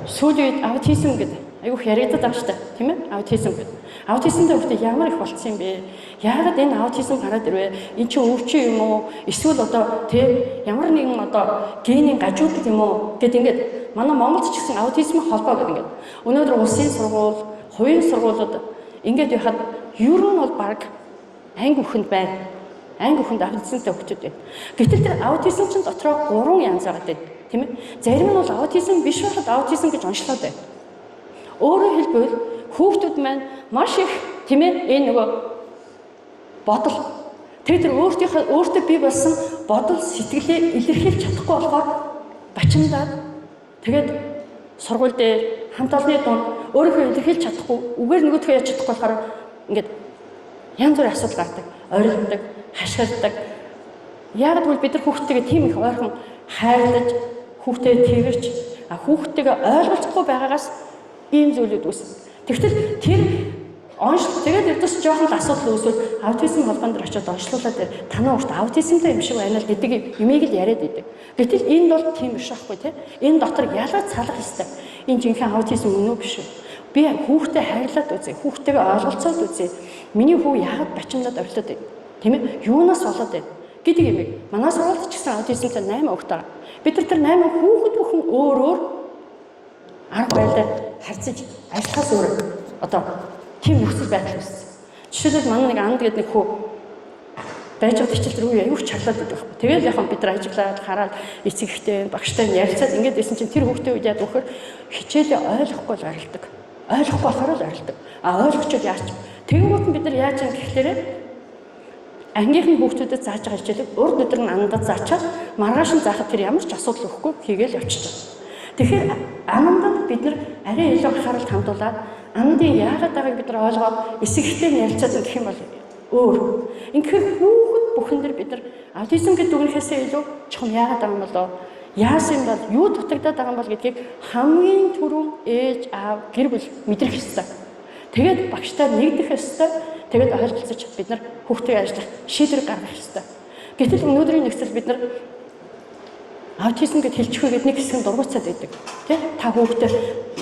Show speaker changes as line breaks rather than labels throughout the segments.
Сүүлийн үед аутизм гэдэг айгүйх яригдаад байгаа шүү дээ, тийм ээ? Аутизм гэдэг. Аутизмтай хүүхдээ ямар их болцсон юм бэ? Яагаад энэ аутизм гараад ирвэ? Эн чинь өвчин юм уу? Эсвэл одоо тий ямар нэгэн одоо генийн гажуудал юм уу гэд ингээд манай Монголд ч гэсэн аутизм холбоо гэдэг ингээд. Өнөөдөр улсын сургууль, хувийн сургуулиуд ингээд яхад ер нь бол баг анги бүхэнд байна. Анги бүхэнд аутизмтай хүүхдүүд байна. Гэтэл тэр аутизм чинь дотроо 3 янз байгаа дээ, тийм ээ? Зарим нь бол аутизм биш байхад аутизм гэж онцлоод байна. Өөрөөр хэлбэл хүүхдүүд маань маш их, тийм ээ, энэ нөгөө бодол тэр өөртөөхөө өөртөө бий болсон бодол сэтгэлээ илэрхийлж чадахгүй болохоор бачимдаад, тэгээд сургууль дээр хамт олонны дунд өөрийнхөө илэрхийлж чадахгүй, үгээр нөгөөдхөө яаж чадахгүй болохоор ингээд янз бүрийн асуудал гардаг, орилдог, хашгирдаг. Яг гэвэл бид нар хүүхдтэйгээ тийм их ойрхон хайрлаж, хүүхдээ тэрч, хүүхдтэйгээ ойлголцохгүй байгаагаас ийм зүйлүүд үүснэ. Тэгтэл тэр оншил тэгээд ердөөс жоохон л асуудал үүсвэл аутизм холбоон дээр очиод онцлуулаад танаа хүүхд аутизмтай юм шиг байна л гэдэг юмыг л яриад идэг. Гэтэл энд бол тийм биш байхгүй, тий. Энэ дотор ялгаж салах ёстой. Энэ жинхэнэ аутизм үнэ үү, биш үү? Би хүүхдээ хайрлаад үзье, хүүхдтэйгээ ойлголцоод үзье. Миний хүү яагаад бачимдаад орилоод байна? Тийм ээ? Юунаас болоод байна гэдэг юм. Манай сургуульд ч гэсэн аутизмтай 8 хүүхэд байгаа. Бид нар тэр 8 хүүхэд бүхэн өөр өөр арга барилаар харьцаж ажиллахаас өөр одоо тийм нөхцөл байдал үүссэн. Жишээлбэл, манай нэг Анд гэдэг нэг хүү байж байгаа хичээл дээр үе аюух чарлаад байдаг байхгүй. Тэгэл яг бид нар ажиглаад хараад эцэг ихтэй, багштай ярилцаад ингээд байсан чинь тэр хүүхдээ үед яад вөхөр хичээлээ ойлгохгүй л орилдог. Ойлгохгүй болохоор л орилдог. А ойлгочод яач. Тэгэнгүүт нь бид нар яаж юм гэхлээрэ ангийнхан хүүхдүүдэд зааж байгаа хичээлийг урд өдөр нь Андад заачаад маргааш нь заахад тэр ямар ч асуудал өгөхгүй хийгээл явчихж байгаа. Тэгэхээр Анандад бид нар арай илүү анхаарал хандуулад Андын яагаад байгааг бид нар ойлгоод эцэг ихтэй нь ярилцаад гэх юм бол өөр. Ингэхээр хүүхэд бүхэн дээр бид нар аутизм гэдэг үгнийхээсээ илүү чухам яагаад байгаа юм болоо, яасан юм бол, юу дутагдаад байгаа юм бол гэдгийг хамгийн түрүүн ээж аав, гэр бүл мэдрэх ёстой. Тэгээд багштай нэгдэх ёстой. Тэгээд ойлголцож бид нар хүүхдээ ажиллах шийдвэр гаргах ёстой. Гэтэл өнөөдрийн нөхцөл бид нар аутизм гэд хэлчихвэ гэд нэг хэсэг нь дургуйцаад байдаг. Тэ? Та хүүхдээ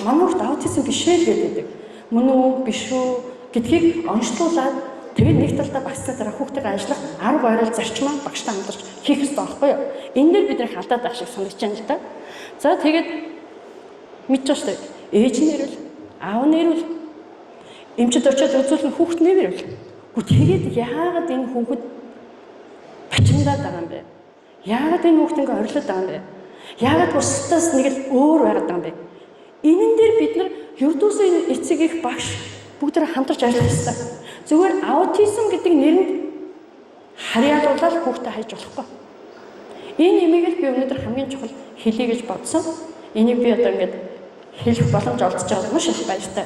манай хүүхд аутизм биш ээ л гэдэг. Мөн үү, биш үү гэдгийг онцлуулад тэгээд нэг талдаа багцсны дараа хүүхдтэйгээ ажиллах арга барил, зарчмаа багштай хамтарч хийх ёстой байхгүй юу? Энэ дээр бид нар алдаад байх шиг санагдаж байна л да. За, тэгээд мэдж байгаа шүү дээ. Ээж нь ирвэл, аав нь ирвэл, эмчид очиод үзүүлэн хүүхд нь ирвэл. Гү тэгээд яагаад энэ хүүхэд бачимдаад байгаа юм бэ? Яагаад энэ хүүхд ингээ орилоод байгаа юм бэ? Яагаад бусдаас нэг л өөр байгаад байгаа юм бэ? Энэн дээр бид нар ердөөсөө эцэг их, багш бүгд хамтарч ажиллах ёстой. Зүгээр аутизм гэдэг нэрэнд харьяалуулаад хүүхдээ хайж болохгүй. Энэ юмыг л би өнөөдөр хамгийн чухал хэлье гэж бодсон. Энийг би одоо ингээд хэлэх боломж олдож байгаа маш их баяртай.